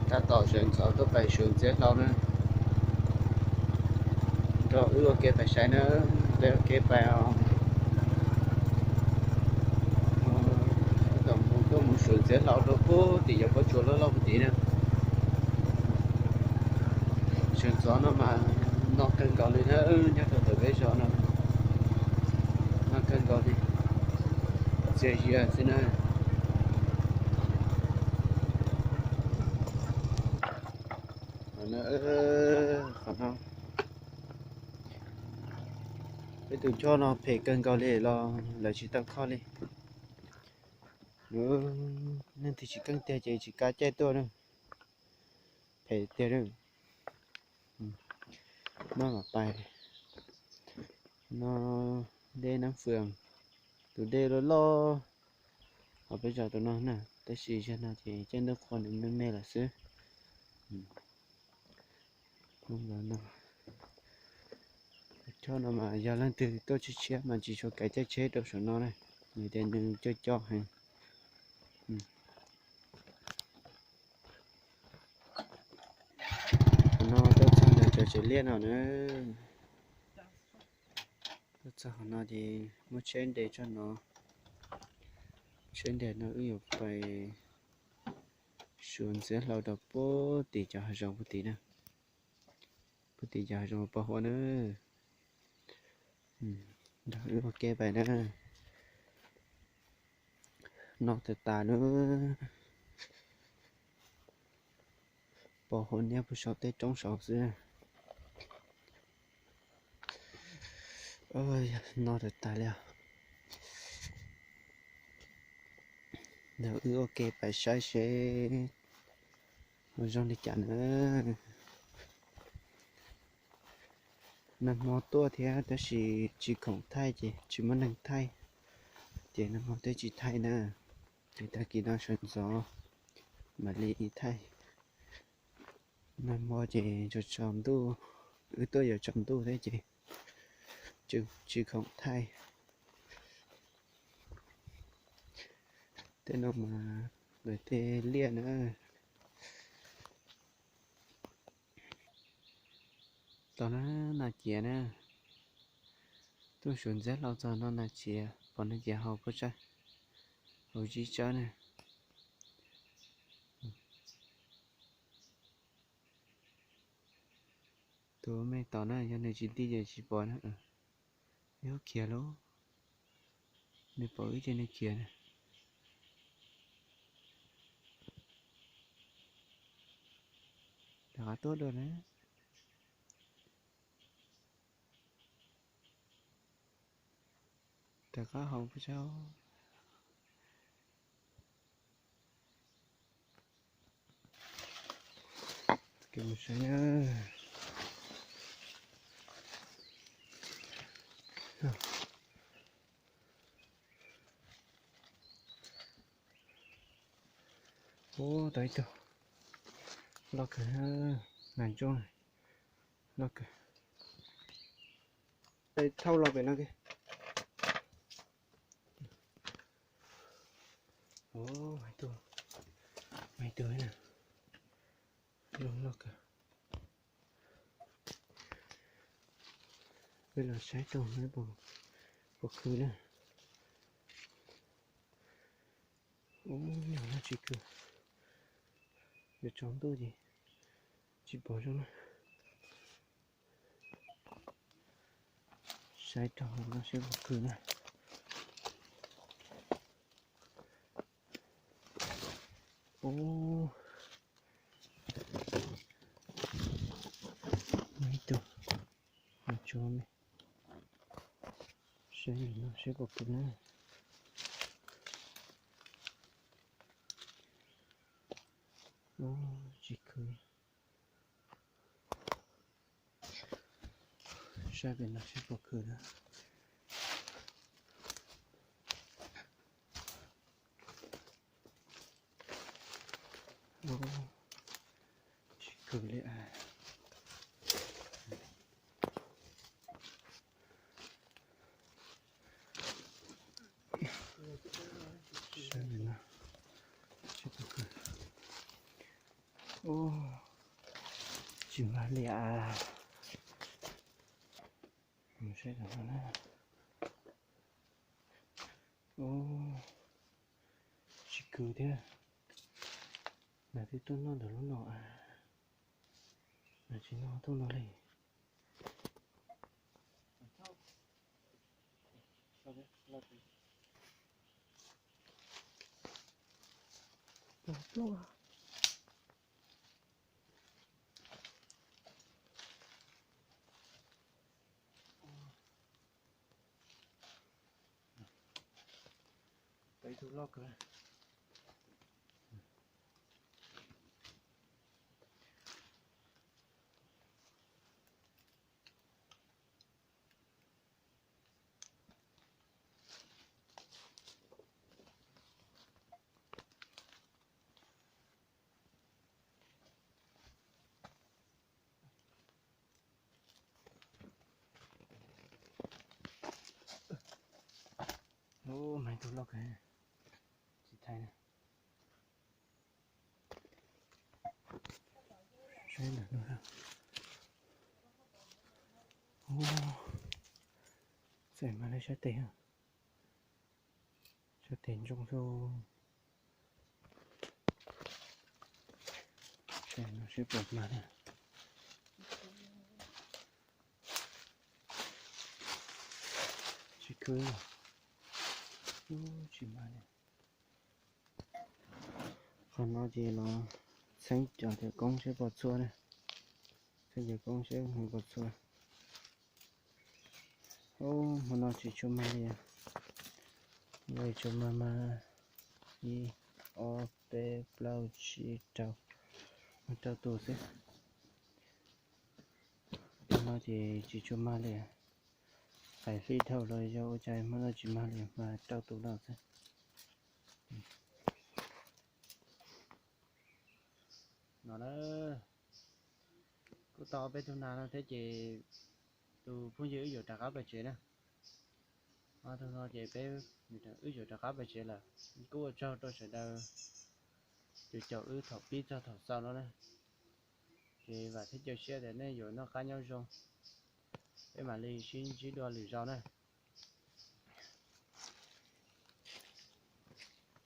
Tab tom sawv ntxov tuaj pais suav ntxiab hlau na. Nrog wb ua ke pais saib na, peb ua ke pais os. Tab tom mus tuaj mus suav ntxiab hlau rau puag tim cov pob tsuas loj loj puag tid na. Sawv ntxov no mas no kawg nkaus li na, nyob rau tom peb zos no no kawg nkaus li, txias zias xwb na. Qhov no, peb tus choj no phem kawg nkaus li los lawv tsis tau kho li. Leej twg tsis keej tiag ces tsis kav caij tuaj na, phem tiag na. Maj mam pais no, dej Nab Fwm, tus dej loj loj hauv peb zos tus no na, tab sis zaum no ces caij ntuj qhua nws me me lawm xwb. Choj no mas yog leej twg tuaj tshiab tshiab mas tsis tshua kav caij tsheb rau saum no na, nws tias nws coj coj heev. Qhov no tuaj txog ntawm cov tsev liaj no na. Tuaj txog qhov no ces muab tsheb nres tso no. Tsheb nres no wb yuav pais suav ntxiab hlau rau puag tim cov hav zoov puag tim na. Puag tim cov hav zoov pos huab na. Nrog wb ua ke pais na. No tas tas na. Pos huab niab puag saum tej roob saud xwb. No tas tas li os. Nrog wb ua ke pais saib seb ua zoo li cas na. Nag hmo tuaj thiab tab sis tsis khoom thaij ces tsis muaj neeg thaij, ces nag hmo twb tsis thaij na. Ces tag kis no sawv ntxov mam li thaij. Nag hmo ces tsaus ntuj, wb tuaj yuav tsaus ntuj thiab ces tsis khoom thaij. Tej no mas lawv tej liaj na. Tau na, nas ciav na. Tuaj suav ntxiab hlau txog no nas ciav, pom nas ciav haus puab tsawb, haus zib tsawb na. Tus me tos na, yog nws tsis nti ces tsis pom na. Yog khiav lauj, nws pom wb ces nws khiav na. Rov qab tuaj dua na. Rov qab haus puab tsawb. Mus saib na. Ub, tau ib tug loj kawg, nas ntsuab loj kawg. Thauj los pem no. Ub, ib tug, ib tug na, loj loj kawg. Peb los saib rau puas khw na. Ub, no tsis khw, yuav tsaus ntuj ces tsis pom zoo na. Saib rau no seb puas khw na. Ub, muaj ib tug nas ntsuab me. Saib no seb puas khw na. Ub, tsis khw. Saib pem no seb puas khw na. Tsis khw li. Saib pem no seb puas khw. Ub, tsis mag li as. Mus saib tom no na. Ub, tsis khwv thiab. Nas twb tuaj noj ntawm lub no, nas tsis noj tuaj no li. Peb tug loj kawg. Ub, mas tug loj kawg, tsis thaij na. Saib ntawm no. Ub, txawm mas li sab tes, sab tes ntsoog xwb. Saib no seb puas mag na. Tsis khwv, tsis mag li. Qhov no ces los txheeb cov cawv koob seb puas txhua na. Txheeb cawv koob seb puas txhua. Ub, hmo no tsis tshua mag li. Tsuas mag mas ib, ob, peb, plaub, tsib, rau, rau tus xwb. Hmo no ces tsis tshua mag li. Qais fij dhau los yog ua cas hmo no tsis mag li, mag rau tus lawm xwb. No na, kuj tau peb tug nas no thiab ces tus phooj ywg wb yuav rov qab pais tsev na. Tug no ces peb wb yuav rov qab pais tsev lawm. Kuj ua tsaug rau sawv daws tus caum wb thaum pib txog thaum xaus no na. Ces vam thiab cia siab tias nej yuav noj qab nyob zoo. Peb mam li sib ntsib dua lwm zaus na.